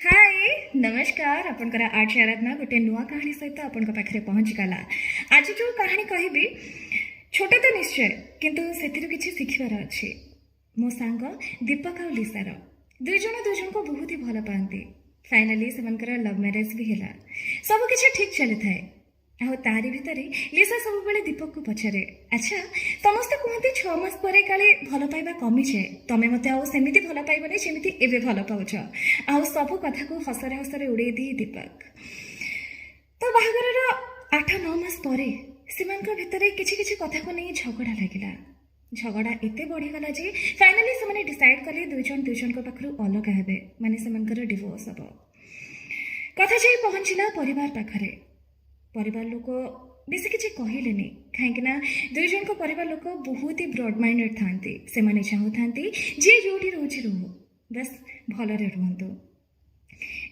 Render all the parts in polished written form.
ହାଏ, ନମସ୍କାର। ଆପଣଙ୍କର ଆର୍ଜେ ଆରାଧନା ଗୋଟେ ନୂଆ କାହାଣୀ ସହିତ ଆପଣଙ୍କ ପାଖରେ ପହଞ୍ଚିଗଲା। ଆଜି ଯେଉଁ କାହାଣୀ କହିବି, ଛୋଟ ତ ନିଶ୍ଚୟ, କିନ୍ତୁ ସେଥିରୁ କିଛି ଶିଖିବାର ଅଛି। ମୋ ସାଙ୍ଗ ଦୀପକ ଆଉ ଲିସାର। ଦୁଇ ଜଣ ଦୁଇ ଜଣଙ୍କୁ ବହୁତ ହି ଭଲ ପାଆନ୍ତି। ଫାଇନାଲି ସେମାନଙ୍କର ଲଭ୍ ମ୍ୟାରେଜ୍ ବି ହେଲା। ସବୁ କିଛି ଠିକ୍ ଚାଲିଥାଏ। ଆଉ ତାରି ଭିତରେ ଲିସା ସବୁବେଳେ ଦୀପକକୁ ପଚାରେ, "ଆଚ୍ଛା, ସମସ୍ତେ କୁହନ୍ତି 6 ମାସ ପରେ କାଳେ ଭଲ ପାଇବା କମିଯାଏ। ତମେ ମୋତେ ଆଉ ସେମିତି ଭଲ ପାଇବନି ଯେମିତି ଏବେ ଭଲ ପାଉଛ।" ଆଉ ସବୁ କଥାକୁ ହସରେ ହସରେ ଉଡ଼େଇ ଦିଏ ଦୀପକ। ତ ବାହାଘରର 8-9 ମାସ ପରେ ସେମାନଙ୍କ ଭିତରେ କିଛି କିଛି କଥାକୁ ନେଇ ଝଗଡ଼ା ଲାଗିଲା। ଝଗଡ଼ା ଏତେ ବଢ଼ିଗଲା ଯେ ଫାଇନାଲି ସେମାନେ ଡିସାଇଡ୍ କଲେ ଦୁଇ ଜଣ ଦୁଇ ଜଣଙ୍କ ପାଖରୁ ଅଲଗା ହେବେ, ମାନେ ସେମାନଙ୍କର ଡିଭୋର୍ସ ହେବ। କଥା ଯାଇ ପହଞ୍ଚିଲା ପରିବାର ପାଖରେ। ପରିବାର ଲୋକ ବେଶୀ କିଛି କହିଲେନି, କାହିଁକି ନା ଦୁଇ ଜଣଙ୍କ ପରିବାର ଲୋକ ବହୁତ ହି ବ୍ରଡ୍ ମାଇଣ୍ଡେଡ୍ ଥାନ୍ତି। ସେମାନେ ଚାହୁଁଥାନ୍ତି ଯିଏ ଯେଉଁଠି ରହୁଛି ରହୁ, ବାସ୍ ଭଲରେ ରୁହନ୍ତୁ।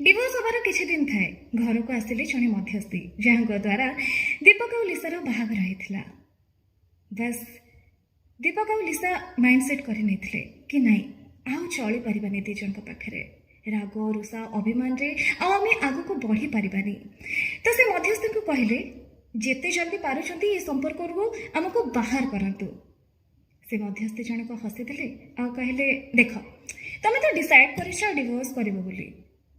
ଡିଭୋର୍ସ ହେବାର କିଛି ଦିନ ଥାଏ, ଘରକୁ ଆସିଲେ ଜଣେ ମଧ୍ୟସ୍ଥି, ଯାହାଙ୍କ ଦ୍ୱାରା ଦୀପକ ଆଉ ଲିସାର ବାହାଘର ହେଇଥିଲା। ବାସ୍, ଦୀପକ ଆଉ ଲିସା ମାଇଣ୍ଡ ସେଟ୍ କରିନେଇଥିଲେ କି ନାଇଁ, ଆଉ ଚଳିପାରିବାନି ଦୁଇ ଜଣଙ୍କ ପାଖରେ। ରାଗ, ରୁଷା, ଅଭିମାନରେ ଆଉ ଆମେ ଆଗକୁ ବଢ଼ିପାରିବାନି। ତ ସେ ମଧ୍ୟସ୍ଥିଙ୍କୁ କହିଲେ, ଯେତେ ଜଲ୍ଦି ପାରୁଛନ୍ତି ଏ ସମ୍ପର୍କରୁ ଆମକୁ ବାହାର କରନ୍ତୁ। ସେ ମଧ୍ୟସ୍ଥି ଜଣକ ହସିଦେଲେ ଆଉ କହିଲେ, "ଦେଖ, ତମେ ତ ଡିସାଇଡ୍ କରିଛ ଡିଭୋର୍ସ କରିବ ବୋଲି,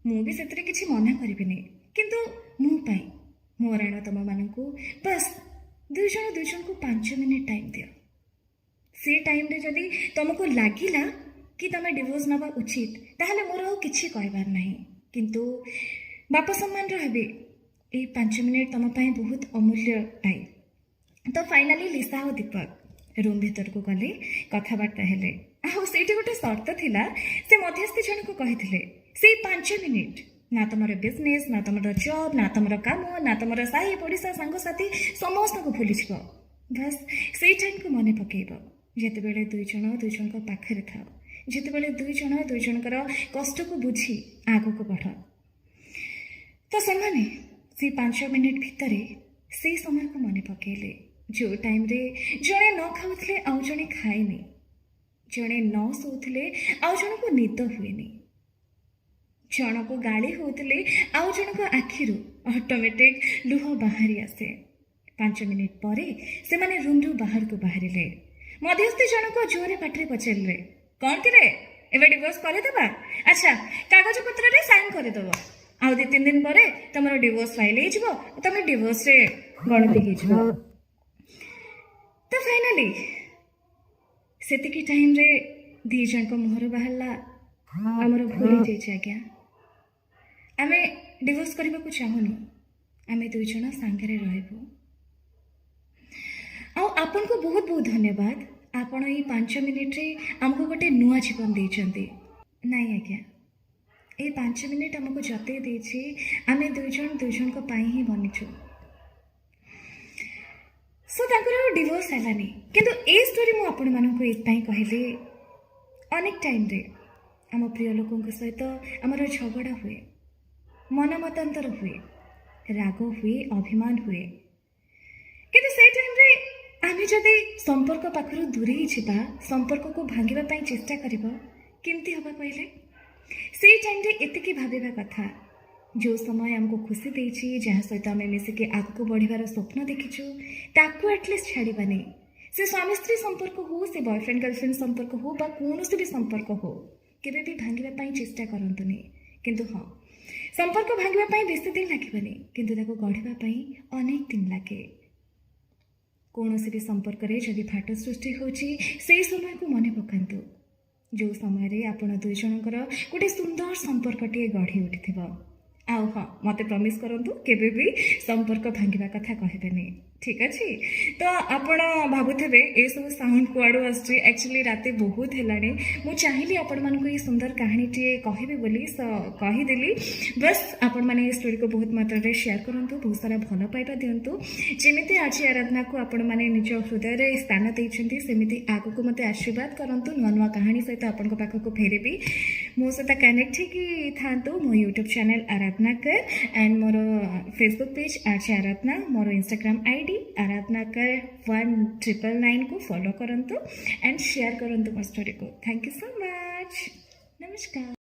ମୁଁ ବି ସେଥିରେ କିଛି ମନା କରିବିନି। କିନ୍ତୁ ମୋ ପାଇଁ, ମୋ ରାଣ ତମମାନଙ୍କୁ, ବାସ୍ ଦୁଇ ଜଣ ଦୁଇ ଜଣଙ୍କୁ 5 ମିନିଟ୍ ଟାଇମ୍ ଦିଅ। ସେ ଟାଇମ୍ରେ ଯଦି ତମକୁ ଲାଗିଲା କି ତମେ ଡିଭୋର୍ସ ନେବା ଉଚିତ, ତାହେଲେ ମୋର ଆଉ କିଛି କହିବାର ନାହିଁ। କିନ୍ତୁ ବାପ ସମାନର ହେବି, ଏଇ 5 ମିନିଟ୍ ତମ ପାଇଁ ବହୁତ ଅମୂଲ୍ୟ ଟାଇମ୍।" ତ ଫାଇନାଲି ଲିସା ଆଉ ଦୀପକ ରୁମ୍ ଭିତରକୁ ଗଲେ, କଥାବାର୍ତ୍ତା ହେଲେ। ଆଉ ସେଇଠି ଗୋଟେ ସର୍ତ୍ତ ଥିଲା। ସେ ମଧ୍ୟସ୍ଥି ଜଣକୁ କହିଥିଲେ, ସେଇ 5 ମିନିଟ୍ ନା ତମର ବିଜନେସ୍, ନା ତମର ଜବ୍, ନା ତମର କାମ, ନା ତମର ସାହି ପଡ଼ିଶା, ସାଙ୍ଗସାଥି, ସମସ୍ତଙ୍କୁ ଭୁଲିଯିବ। ବାସ୍, ସେଇ ଟାଇମ୍କୁ ମନେ ପକେଇବ ଯେତେବେଳେ ଦୁଇ ଜଣ ଦୁଇ ଜଣଙ୍କ ପାଖରେ ଥାଅ, ଯେତେବେଳେ ଦୁଇ ଜଣ ଦୁଇ ଜଣଙ୍କର କଷ୍ଟକୁ ବୁଝି ଆଗକୁ ବଢ଼। ତ ସେମାନେ ସେଇ 5 ମିନିଟ୍ ଭିତରେ ସେଇ ସମୟକୁ ମନେ ପକେଇଲେ, ଯେଉଁ ଟାଇମ୍ରେ ଜଣେ ନ ଖାଉଥିଲେ ଆଉ ଜଣେ ଖାଏନି, ଜଣେ ନ ଶୋଉଥିଲେ ଆଉ ଜଣକୁ ନିଦ ହୁଏନି, ଜଣକୁ ଗାଳି ହେଉଥିଲେ ଆଉ ଜଣଙ୍କ ଆଖିରୁ ଅଟୋମେଟିକ୍ ଲୁହ ବାହାରି ଆସେ। 5 ମିନିଟ୍ ପରେ ସେମାନେ ରୁମ୍ରୁ ବାହାରକୁ ବାହାରିଲେ। ମଧ୍ୟସ୍ଥି ଜଣକ ଜୋରରେ ପାଟିରେ ପଚାରିଲେ, "କ'ଣ କିରେ, ଏବେ ଡିଭୋର୍ସ କରିଦେବା? ଆଚ୍ଛା, କାଗଜପତ୍ରରେ ସାଇନ୍ କରିଦେବ, ଆଉ 2-3 ଦିନ ପରେ ତମର ଡିଭୋର୍ସ ଫାଇଲ୍ ହେଇଯିବ, ତମେ ଡିଭୋର୍ସରେ ଗଣତି ହେଇଯିବ।" ତ ଫାଇନାଲି ସେତିକି ଟାଇମ୍ରେ ଦି ଜଣଙ୍କ ମୁହଁରୁ ବାହାରିଲା, "ଆମର ଭୁଲ ହେଇଯାଇଛି ଆଜ୍ଞା, ଆମେ ଡିଭୋର୍ସ କରିବାକୁ ଚାହୁଁନୁ, ଆମେ ଦୁଇ ଜଣ ସାଙ୍ଗରେ ରହିବୁ। ଆଉ ଆପଣଙ୍କୁ ବହୁତ ବହୁତ ଧନ୍ୟବାଦ, ଆପଣ ଏଇ 5 ମିନିଟ୍ରେ ଆମକୁ ଗୋଟେ ନୂଆ ଜୀବନ ଦେଇଛନ୍ତି। ନାଇଁ ଆଜ୍ଞା, ଏଇ 5 ମିନିଟ୍ ଆମକୁ ଜତେଇ ଦେଇଛି ଆମେ ଦୁଇ ଜଣ ଦୁଇ ଜଣଙ୍କ ପାଇଁ ହିଁ ବନିଛୁ।" ସୋ ତାଙ୍କର ଆଉ ଡିଭୋର୍ସ ହେଲାନି। କିନ୍ତୁ ଏ ଷ୍ଟୋରି ମୁଁ ଆପଣମାନଙ୍କୁ ଏଇଥିପାଇଁ କହିଲି, ଅନେକ ଟାଇମ୍ରେ ଆମ ପ୍ରିୟ ଲୋକଙ୍କ ସହିତ ଆମର ଝଗଡ଼ା ହୁଏ, ମନ ମତାନ୍ତର ହୁଏ, ରାଗ ହୁଏ, ଅଭିମାନ ହୁଏ। କିନ୍ତୁ ସେଇ ଟାଇମ୍ରେ ଆମେ ଯଦି ସମ୍ପର୍କ ପାଖରୁ ଦୂରେଇ ଯିବା, ସମ୍ପର୍କକୁ ଭାଙ୍ଗିବା ପାଇଁ ଚେଷ୍ଟା କରିବ, କେମିତି ହେବ କହିଲେ? ସେଇ ଟାଇମ୍ରେ ଏତିକି ଭାବିବା କଥା, ଯେଉଁ ସମୟ ଆମକୁ ଖୁସି ଦେଇଛି, ଯାହା ସହିତ ଆମେ ମିଶିକି ଆଗକୁ ବଢ଼ିବାର ସ୍ୱପ୍ନ ଦେଖିଛୁ, ତାକୁ ଆଟଲିଷ୍ଟ ଛାଡ଼ିବାନି। ସେ ସ୍ୱାମୀ ସ୍ତ୍ରୀ ସମ୍ପର୍କ ହଉ, ସେ ବୟଫ୍ରେଣ୍ଡ ଗର୍ଲଫ୍ରେଣ୍ଡ ସମ୍ପର୍କ ହଉ ବା କୌଣସି ବି ସମ୍ପର୍କ ହଉ, କେବେ ବି ଭାଙ୍ଗିବା ପାଇଁ ଚେଷ୍ଟା କରନ୍ତୁନି। କିନ୍ତୁ ହଁ, ସମ୍ପର୍କ ଭାଙ୍ଗିବା ପାଇଁ ବେଶୀ ଦିନ ଲାଗିବନି, କିନ୍ତୁ ତାକୁ ଗଢ଼ିବା ପାଇଁ ଅନେକ ଦିନ ଲାଗେ। କୌଣସି ବି ସମ୍ପର୍କରେ ଯଦି ଫାଟ ସୃଷ୍ଟି ହେଉଛି, ସେଇ ସମୟକୁ ମନେ ପକାନ୍ତୁ ଯେଉଁ ସମୟରେ ଆପଣ ଦୁଇ ଜଣଙ୍କର ଗୋଟେ ସୁନ୍ଦର ସମ୍ପର୍କଟିଏ ଗଢ଼ି ଉଠିଥିବ। ଆଉ ହଁ, ମୋତେ ପ୍ରମିସ୍ କରନ୍ତୁ, କେବେ ବି ସମ୍ପର୍କ ଭାଙ୍ଗିବା କଥା କହିବେନି, ଠିକ୍ ଅଛି? ତ ଆପଣ ଭାବୁଥିବେ ଏସବୁ ସାଉଣ୍ଡ କୁଆଡ଼ୁ ଆସୁଛି। ଆକ୍ଚୁଆଲି ରାତି ବହୁତ ହେଲାଣି। ମୁଁ ଚାହିଁଲି ଆପଣମାନଙ୍କୁ ଏଇ ସୁନ୍ଦର କାହାଣୀଟିଏ କହିବି ବୋଲି, ସୋ କହିଦେଲି। ବାସ୍, ଆପଣମାନେ ଏ ଷ୍ଟୋରିକୁ ବହୁତ ମାତ୍ରାରେ ସେୟାର କରନ୍ତୁ, ବହୁତ ସାରା ଭଲ ପାଇବା ଦିଅନ୍ତୁ। ଯେମିତି ଆଜି ଆରାଧନାକୁ ଆପଣମାନେ ନିଜ ହୃଦୟରେ ସ୍ଥାନ ଦେଇଛନ୍ତି, ସେମିତି ଆଗକୁ ମୋତେ ଆଶୀର୍ବାଦ କରନ୍ତୁ। ନୂଆ ନୂଆ କାହାଣୀ ସହିତ ଆପଣଙ୍କ ପାଖକୁ ଫେରିବି। ମୋ ସହିତ କନେକ୍ଟ ହେଇକି ଥାଆନ୍ତୁ। ମୋ ୟୁଟ୍ୟୁବ୍ ଚ୍ୟାନେଲ୍ ଆରାଧନା କର ଆଣ୍ଡ ମୋର ଫେସବୁକ୍ ପେଜ୍ ଆର୍ଜେ ଆରାଧନା, ମୋର ଇନଷ୍ଟାଗ୍ରାମ ଆଇଡି ଆରାଧନା କର 1999କୁ ଫଲୋ କରନ୍ତୁ ଆଣ୍ଡ ସେୟାର କରନ୍ତୁ ମୋ ଷ୍ଟୋରିକୁ। Thank you so much. ନମସ୍କାର।